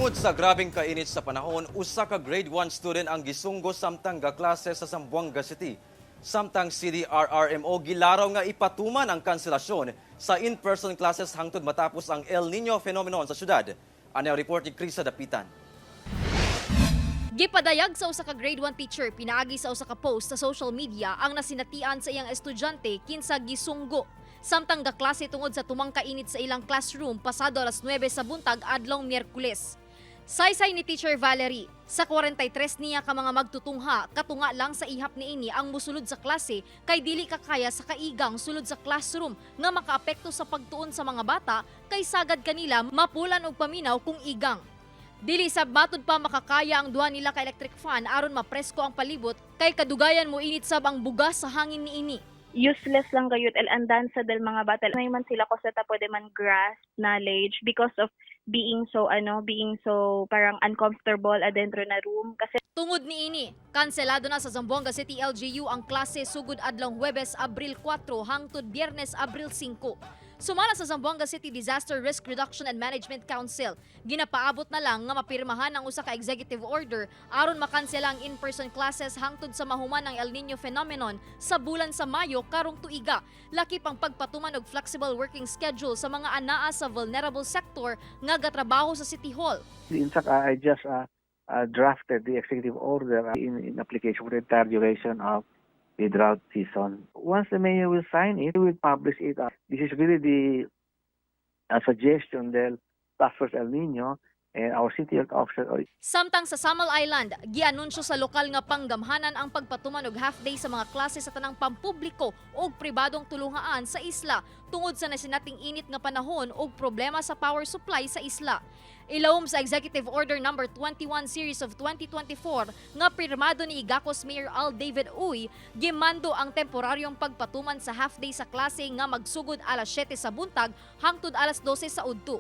Tungod sa grabeng kainit sa panahon, usa ka Grade 1 student ang gisunggo samtang gaklase sa Zamboanga City. Samtang CDRRMO gilaraw nga ipatuman ang kanselasyon sa in-person classes hangtod matapos ang El Nino phenomenon sa syudad. Ano ang report ni Krisa Dapitan? Gipadayag sa usa ka Grade 1 teacher pinaagi sa usa ka post sa social media ang nasinatian sa iyang estudyante kinsa gisunggo samtang gaklase tungod sa tumang kainit sa ilang classroom pasado alas 9 sa buntag adlong Miyerkules. Saysay ni Teacher Valerie, sa 43 niya ka mga magtutungha, katunga lang sa ihap niini ang musulod sa klase kay dili kakaya sa kaigang sulod sa classroom nga makaapekto sa pagtuon sa mga bata kay sagad kanila mapulan og paminaw kung igang. Dili sab matud pa makakaya ang duha nila ka electric fan aron mapresko ang palibot kay kadugayan mo init sab ang bugas sa hangin niini. Useless lang gayud el andan sa del mga bata. May man sila ko sa ta pwede man grasp knowledge because of being so ano, being so parang uncomfortable adentro na room kasi. Tungod niini, kanselado na sa Zamboanga City LGU ang klase sugod adlong Huwebes, Abril 4 hangtod Biyernes, Abril 5. Sumala sa Zamboanga City Disaster Risk Reduction and Management Council, ginapaabot na lang nga mapirmahan ang usa ka executive order aron makansela ang in-person classes hangtod sa mahuman ang El Nino phenomenon sa bulan sa Mayo karong tuiga. Lakip ang pagpatuman og flexible working schedule sa mga anaa sa vulnerable sector nga gatrabaho sa City Hall. In fact, I just drafted the executive order in application for the entire duration of the drought season. Once the mayor will sign it, we will publish it. This is really the suggestion del Task Force El Nino and our city health officer. Samtang sa Samal Island, gianunsyo sa lokal nga panggamhanan ang pagpatuman og half day sa mga klase sa tanang pampubliko ug pribadong tulungaan sa isla tungod sa nasinating init nga panahon ug problema sa power supply sa isla. Ilawom sa Executive Order number 21 series of 2024 nga pirmado ni Igacos Mayor Al David Uy, gimando ang temporaryong pagpatuman sa half day sa klase nga magsugod alas 7 sa buntag hangtod alas 12 sa udto.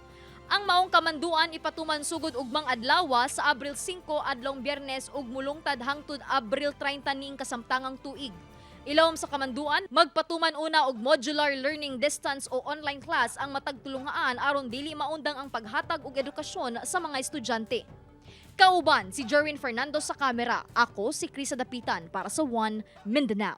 Ang maong kamanduan ipatuman sugod ugmang adlaw sa Abril 5 adlong Biyernes ug mulungtad hangtod Abril 30 ning kasamtangang tuig. Ilawom sa kamanduan, magpatuman una og modular learning distance o online class ang matag tulungaan aron dili maundang ang paghatag og edukasyon sa mga estudyante. Kauban si Jerwin Fernando sa kamera. Ako si Krisa Dapitan para sa One Mindanao.